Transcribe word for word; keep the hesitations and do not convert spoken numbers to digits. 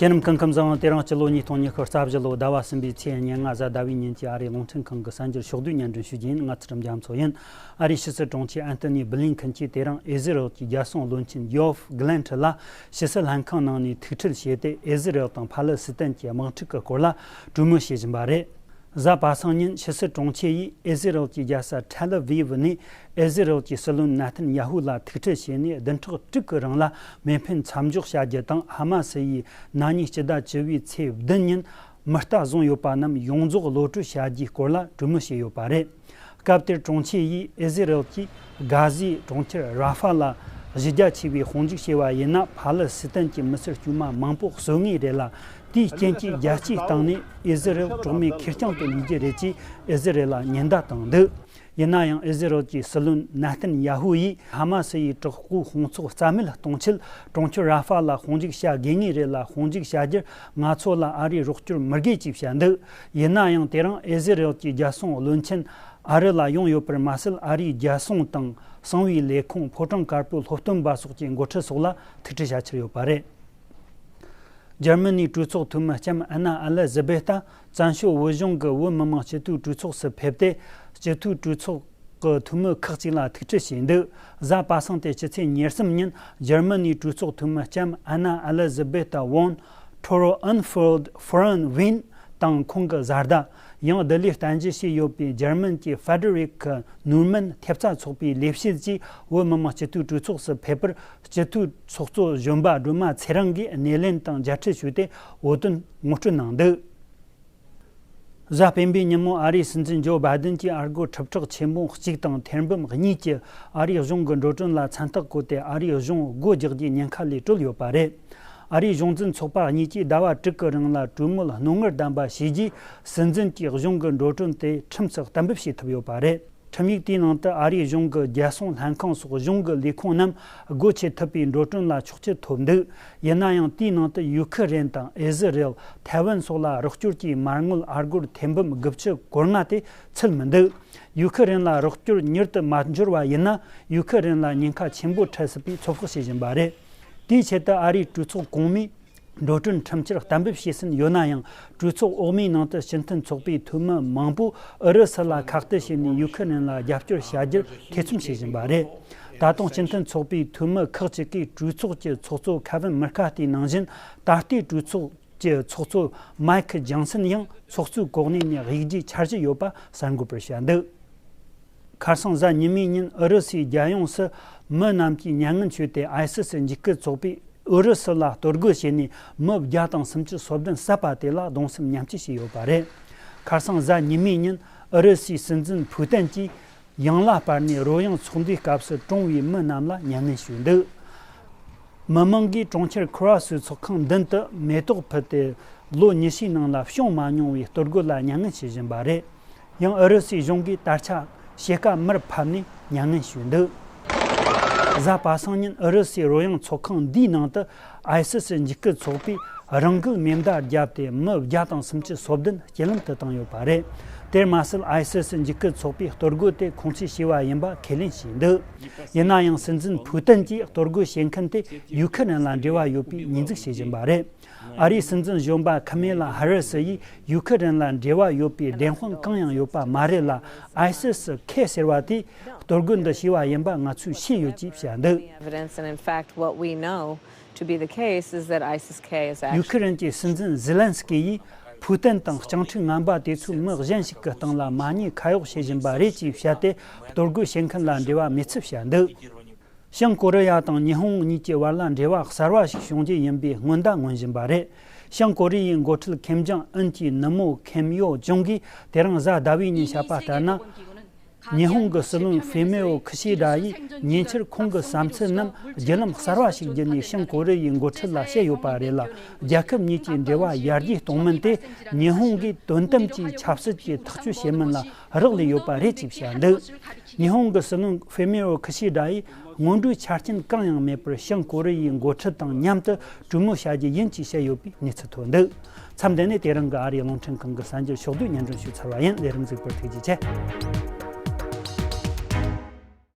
དེ་རིང་སྐུ་ཁམས་བཟང་། དེ་རིང་སྤྱི་ལོ་ཉིས་སྟོང་ཉི་ཤུ་རྩ་བཞི་ལོ་ཟླ་བ་གསུམ་པའི་ཚེས་ཉེར་ལྔ་གཟའ་ཟླ་བའི་ཉིན་གྱི་ཨ་རིའི་རླུང་འཕྲིན་ཁང་གི་གསར་འགྱུར་ཕྱོགས་བསྡུས་སྙན་སྒྲོན་ཞུ་རྒྱུ་ཡིན། ང་ཚུལ་ཁྲིམས་རྒྱ་མཚོ་ཡིན། ཨ་རིའི་ཕྱི་སྲིད་དྲུང་ཆེ་ཨན་ཐོ་ནི་བྷི་ལིན་ཁིན་གྱིས་དེ་རིང་ཨི་ཟི་རལ་གྱི་རྒྱལ་སྲུང་བློན་ཆེན་ཡོབ་གླན་ཊི་ལ་ཕྱི་སྲིད་ལྷན་ཁང་ནང་ནས་ཐུག་འཕྲད་བྱས་ཏེ། ཨི་ཟི་རལ་དང་ཕ་ལེ་སི་ཐན་གྱི་དམག་འཁྲུག་གི་སྐོར་ལ་གྲོས་མོལ་བྱེད་བཞིན་པ་རེད། གཟའ་པ་སངས་ཉིན་ཕྱི་སྲིད་དྲུང་ཆེ་ཡིས་ཨི་ཟི་རལ་གྱི་རྒྱལ་ས་ཐེལ་ཨ་ཝིབ་ནས་ཨི་ཟི་རལ་གྱི་སྲིད་བློན་ནེ་ཐན་ཡ་ཧུ་ལ་ཐུག་འཕྲད་བྱས་ནས། བདུན་ཕྲག་དྲུག་གི་རིང་ལ་མེ་འཕེན་མཚམས་འཇོག་བྱ་རྒྱུ་དང་། ཧ་མ་སི་ཡིས་ན་ནིང་སྤྱི་ཟླ་བཅུ་བའི་ཚེས་བདུན་ཉིན་མུ་ལྟ་བཟུང་ཡོད་པ་རྣམས་ཡོངས་རྫོགས་གློད་བཀྲོལ་བྱ་རྒྱུའི་སྐོར་ལ་གྲོས་མོལ་བྱས་ཡོད་པ་རེད། སྐབས་དེར་དྲུང་ཆེ་ཡིས་ཨི་ཟི་རལ་གྱིས་གྷ་ཟའི་གྲོང་ཁྱེར་ར་ཧྥ་ལ་གཞི་རྒྱ་ཆེ་བའི་དཔུང་འཇུག་བྱས་པ་ཡིན་ན། ཕ་ལེ་སི་ཐན་གྱི་མི་སེར་དཀྱུས་མ་མང་པོ་གསོད་ངེས་རེད་ལ། དེའི་རྐྱེན་གྱིས་རྒྱལ་སྤྱིའི་སྟེང་ནས་ཨི་ཟི་རལ་གྲོགས་མེད་ཁེར་རྐྱང་དུ་ལུས་རྒྱུ་རེད་ཅེས་ཨི་ཟི་རལ་ལ་ཉེན་བརྡ་བཏང་འདུག་ཡིན་ན་ཡང་། ཨི་ཟི་རལ་གྱི་སྲིད་བློན་ནེ་ཐན་ཡ་ཧུ་ཡིས་ཧ་མ་སི་ཡི་དྲག་པོའི་དཔུང་ཚོགས་རྩ་མེད་གཏོང་ཆེད་གྲོང་ཁྱེར་ར་ཧྥ་ལ་དཔུང་འཇུག་བྱ་དགོས་ངེས་རེད་ལ། དཔུང་འཇུག་བྱ་རྒྱུར་ང་ཚོ་ལ་ཨ་རིའི་རོགས་སྐྱོར་མི་དགོས་ཅེས་བཤད་འདུག་ཡིན་ན་ཡང་། དེ་རིང་ཨི་ཟི་རལ་གྱི་རྒྱལ་སྲུང་བློན་ཆེན་ཨ་རི་ལ་ཡོང་ཡོད་པར་མ་ཟད། ཨ་རིའི་རྒྱལ་སྲུང་དང་གསང་བའི་ལས་ཁུངས། ཕོ་བྲང་དཀར་པོའི་སློབ་སྟོན་པ་སོགས་ཀྱི་འགོ་ཁྲིད་སོགས་ལ་ཐུག་འཕྲད་བྱ་འཆར་ཡོད་པ་རེད། འཇར་མ་ནིའི་གྲོས་ཚོགས་འཐུས་མི་ལྕམ་ཨན་ན་ཨེ་ལི་ཛི་བེ་ཏ་བཙན་བྱོལ་བོད་གཞུང་གི་བོད་མི་མང་སྤྱི་འཐུས་གྲོས་ཚོགས་སུ་ཕེབས་ཏེ། སྤྱི་འཐུས་གྲོས་ཚོགས་ཀྱི་འཐུས་མི་ཁག་ཅིག་ལ་ཐུག་འཕྲད་བྱས་འདུག་གཟའ་པ་སངས་ཏེ་སྤྱི་ཚེས་ཉེར་གསུམ་ཉིན་འཇར་མ་ནིའི་གྲོས་ཚོགས་འཐུས་མི་ལྕམ་ཨན་ན་ཨེ་ལི་ཛི་བེ་ཏ་ཝོན་ཐོ་རོ་ཨན་ཧྥོལ་ཧྥོ་རན་ཝིན་དང་ཁོང་གི་བཟའ་ཟླ། ཡང་། ལྡི་ལིར་རྟེན་གཞི་བྱས་ཡོད་པའི་འཇར་མན་གྱི་ཧྥེ་ཌེ་རིག་ནུར་མན་ཐེབས་རྩ་ཚོགས་པའི་ལས་བྱེད་ཀྱིས་བོད་མི་མང་སྤྱི་འཐུས་གྲོས་ཚོགས་སུ་ཕེབས་པར། སྤྱི་འཐུས་ཚོགས་གཙོ་གཞོན་པ་སྒྲོལ་མ་ཚེ་རིང་གིས་སྣེ་ལེན་དང་མཇལ་འཕྲད་ཞུས་ཏེ། འོས་བསྡུ་ངོ་སྤྲོད་གནང་འདུག་གཟའ་སྤེན་པའི་ཉིན་མོ་ཨ་རིའི་སྲིད་འཛིན་ཇོ་བྷའི་ཌེན་གྱིས་ཨ་སྒོར་ཁྲི་ཕྲག་ཆེན་པོ་གཅིག་དང་ཐེར་འབུམ་གཉིས་ཀྱིས་ཨ་རིའི་གཞུང་གི་འགྲོ་གྲོན་ལ་མཚན་རྟགས་བཀོད་དེ། ཨ་རིའི་གཞུང་སྒོ་རྒྱག་རྒྱུའི་ཉེན་ཁ་ལས་གྲོལ་ཡོད་པ་རེད། ཨ་རིའི་གཞུང་འཛིན་ཚོགས་པ་གཉིས་ཀྱིས་ཟླ་བ་དྲུག་གི་རིང་ལ་གྲོས་མོལ་རྣོ་ངར་ལྡན་པ་བྱས་རྗེས། སྲིད་འཛིན་གྱིས་གཞུང་གི་འགྲོ་གྲོན་དེ་ཁྲིམས་སུ་གཏན་འབེབས་བྱེད་ཐུབ་ཡོད་པ་རེད། ཁྲིམས་ཡིག་དེའི་ནང་དུ་ཨ་རིའི་གཞུང་གི་རྒྱལ་སྲུང་ལྷན་ཁང་སོགས་གཞུང་གི་ལས་ཁུངས་རྣམས་སྒོ་ཕྱེ་ཐུབ་པའི་འགྲོ་གྲོན་ལ་ཆོག་མཆན་ཐོབ་འདུག་ཡིན་ན་ཡང་། དེའི་ནང་དུ་ཡུ་ཁི་རན་དང་ཨི་ཟི་རེལ། ཐའེ་ཝན་སོགས་ལ་རོགས་སྐྱོར་གྱི་མ་དངུལ་ཨ་སྒོར་ཐེར་འབུམ་དགུ་བཅུ་གོ་ལྔ་དེ་ཚུད་མི་འདུག་ཡུ་ཁི་རན་ལ་རོགས་སྐྱོར་མྱུར་དུ་མ་འབྱོར་བ་ཡིན་ན། ཡུ་ཁི་རན་ལ་ཉེན་ཁ་ཆེན་པོ་འཕྲད་སྲིད་པའི་ཚོད་དཔག་བྱེད་བཞིན་པ་རེད། དེའི་ཆེད་དུ་ཨ་རིའི་གྲོས་ཚོགས་གོང་མས། འགྲོ་གྲོན་ཁྲིམས་འཆར་གཏན་འབེབས་བྱས་ཟིན་ཡོད་ན་ཡང་། གྲོས་ཚོགས་འོག་མའི་ནང་དུ་སྤྱི་མཐུན་ཚོགས་པའི་འཐུས་མི་མང་པོས་ཨུ་རུ་སུ་ལ་ཁ་གཏད་བྱས་ནས་ཡུ་ཁི་རན་ལ་རྒྱབ་སྐྱོར་བྱ་རྒྱུར་ཐེ་ཚོམ་བྱེད་བཞིན་པ་རེད། ད་དུང་སྤྱི་མཐུན་ཚོགས་པའི་འཐུས་མི་ཁག་ཅིག་གིས་གྲོས་ཚོགས་ཀྱི་ཚོགས་གཙོ་ཁེ་ཝིན་མི་ཀར་ཐིའི་ནང་བཞིན། ད་ལྟའི་གྲོས་ཚོགས་ཀྱི་ཚོགས་གཙོ་མའེ་ཁི་ཇོན་སན་ཡང་ཚོགས་གཙོའི་གོ་གནས་ནས་དབྱུག་རྒྱུའི་འཆར་གཞི་ཡོད་པ་གསར་འགོད་པར་བཤད་འདུག་ཁ་སང་གཟའ་ཉི་མའི་ཉིན་ཨུ་རུ་སུའི་རྒྱལ་ཡོངས་སུ་མི་རྣམས་ཀྱིས་མྱ་ངན་བྱས་ཏེ། ཨའི་སི་སི་འཇིགས་སྐུལ་ཚོགས་པས་ཨུ་རུ་སུ་ལ་གཏོར་རྒོལ་བྱས་ནས་མི་བརྒྱ་དང་སུམ་ཅུ་སོ་བདུན་བསད་པ་དེ་ལ་གདུང་སེམས་མཉམ་སྐྱེད་བྱས་ཡོད་པ་རེད། ཁ་སང་གཟའ་ཉི་མའི་ཉིན་ཨུ་རུ་སུའི་སྲིད་འཛིན་ཕུའུ་ཏན་གྱིས་ཡང་ལ་སྤར་ནས་རོལ་དབྱངས་ཚོགས་འདུའི་སྐབས་སུ་གྲོངས་པའི་མི་རྣམས་ལ་མྱ་ངན་ཞུས་འདུག་མི་མང་གིས་གྲོང་ཁྱེར་ཁུ་ར་སུའི་ཚོགས་ཁང་མདུན་དུ་མེ་ཏོག་ཕུལ་ཏེ། ལོ་ཉི་ཤུའི་ནང་ལ་བྱུང་མ་མྱོང་བའི་གཏོར་རྒོལ་ལ་མྱ་ངན་བྱེད་བཞིན་པ་རེད། ཡང་ཨུ་རུ་སུའི་གཞུང་གིས་དར་ཆ་ཕྱེད་ཀ་མར་ཕབ་ནས་མྱ་ངན་ཞུས་འདུག་གཟའ་པ་སངས་ཉིན་ཨུ་རུ་སུའི་རོལ་དབྱངས་ཚོགས་ཁང་འདིའི་ནང་དུ་ཨའི་སི་སི་འཇིགས་སྐུལ་ཚོགས་པས་རང་འགུལ་མེ་མདའ་བརྒྱབ་སྟེ། མི་བརྒྱ་དང་སུམ་ཅུ་སོ་བདུན་རྐྱེན་ལམ་དུ་བཏང་ཡོད་པ་རེད། དེར་མ་ཟད། ཨའི་སི་སི་འཇིགས་སྐུལ་ཚོགས་པས་གཏོར་རྒོལ་དེ་ཁོང་ཚོས་བྱས་པ་ཡིན་པ་ཁས་ལེན་བྱས་འདུག་ཡིན་ན་ཡང་། སྲིད་འཛིན་ཕུའུ་ཏན་གྱིས་གཏོར་རྒོལ་བྱེད་མཁན་དེ་ཡུ་ཁི་རན་ལ་འབྲེལ་བ་ཡོད་པའི་ཉེས་འཛུགས་བྱེད་བཞིན་པ་རེད། ཨ་རིའི་སྲིད་འཛིན་གཞོན་པ་ཁ་མེ་ལ་ཧ་རི་སི་ཡིས་ཡུ་ཁི་རན་ལ་འབྲེལ་བ་ཡོད་པའི་བདེན་དཔང་གང་ཡང་ཡོད་པ་མ་རེད་ལ། ཨའི་སི་སི་ཁེ་ཟེར་བ་དེས་གཏོར་རྒོལ་འདི་བྱས་པ་ཡིན་པ་ང་ཚོས་ཤེས་ཡོད་ཅེས་བཤད་འདུག Evidence, and in fact, what we know to be the case is that ISIS-K is actually ཡུ་ཁི་རན་གྱི་སྲིད་འཛིན་ཛི་ལན་སི་ཀི་ཡིས་ཕུའུ་ཏན་དང་སྤྱང་ཕྲུག་ངན་པ་དེ་ཚོས་མི་གཞན་ཞིག་གི་སྟེང་ལ་མ་ཉེས་ཁ་གཡོག་བྱེད་བཞིན་པ་རེད་ཅེས་བཤད་དེ། གཏོར་རྒོལ་བྱེད་མཁན་ལ་འབྲེལ་བ་མེད་ཚུལ་བཤད་འདུག་བྱང་ཀོ་རི་ཡ་དང་ཉི་ཧོང་གཉིས་ཀྱི་བར་ལ་འབྲེལ་བ་གསར་བ་ཞིག་བྱུང་རྒྱུ་ཡིན་པའི་སྔོན་བརྡ་མངོན་བཞིན་པ་རེད། བྱང་ཀོ་རི་ཡའི་འགོ་ཁྲིད་ཁེམ་ཇོང་ཨུན་གྱི་ནུ་མོ་ཁེམ་ཡོ་ཇོང་གིས་དེ་རིང་གཟའ་ཟླ་བའི་ཉིན་བཤད་པ་ལྟར་ན། ཉི་ཧོང་གི་སྲིད་བློན་ཧྥེ་མེའོ་ཁི་ཤི་ཌ་ཡིས་ཉེ་ཆར་ཁོང་གི་བསམ་ཚུལ་རྣམས་བརྒྱུད་ལམ་གསར་བ་ཞིག་བརྒྱུད་ནས་བྱང་ཀོ་རི་ཡའི་འགོ་ཁྲིད་ལ་བཤད་ཡོད་པ་རེད་ལ། རྒྱལ་ཁབ་གཉིས་ཀྱི་འབྲེལ་བ་ཡར་རྒྱས་གཏོང་མིན་དེ་ཉི་ཧོང་གིས་དོན་དམ་གྱི་ཆབ་སྲིད་ཀྱི་ཐག་གཅོད་བྱེད་མིན་ལ་རག་ལས་ཡོད་པ་རེད་ཅེས་བཤད་འདུག་ཉི་ཧོང་གི་སྲིད་བློན་ཧྥེ་མེའོ་ཁི་ཤི་ཌ་ཡིས་སྔོན་འགྲོའི་ཆ་རྐྱེན་གང་ཡང་མེད་པར་བྱང་ཀོ་རི་ཡའི་འགོ་ཁྲིད་དང་མཉམ་དུ་གྲོས་མོལ་བྱ་རྒྱུ་ཡིན་ཅེས་བཤད་ཡོད་པའི་གནས་ཚུལ་ཐོན་འདུག་མཚམས་འདི་ནས་དེ་རིང་གི་ཨ་རིའི་རླུང་འཕྲིན་ཁང་གི་གསར་འགྱུར་ཕྱོགས་བསྡུས་སྙན་སྒྲོན་ཞུས་ཚར་བ་ཡིན། ལས་རིམ་གཟིགས་པར་ཐུགས་རྗེ་ཆེ།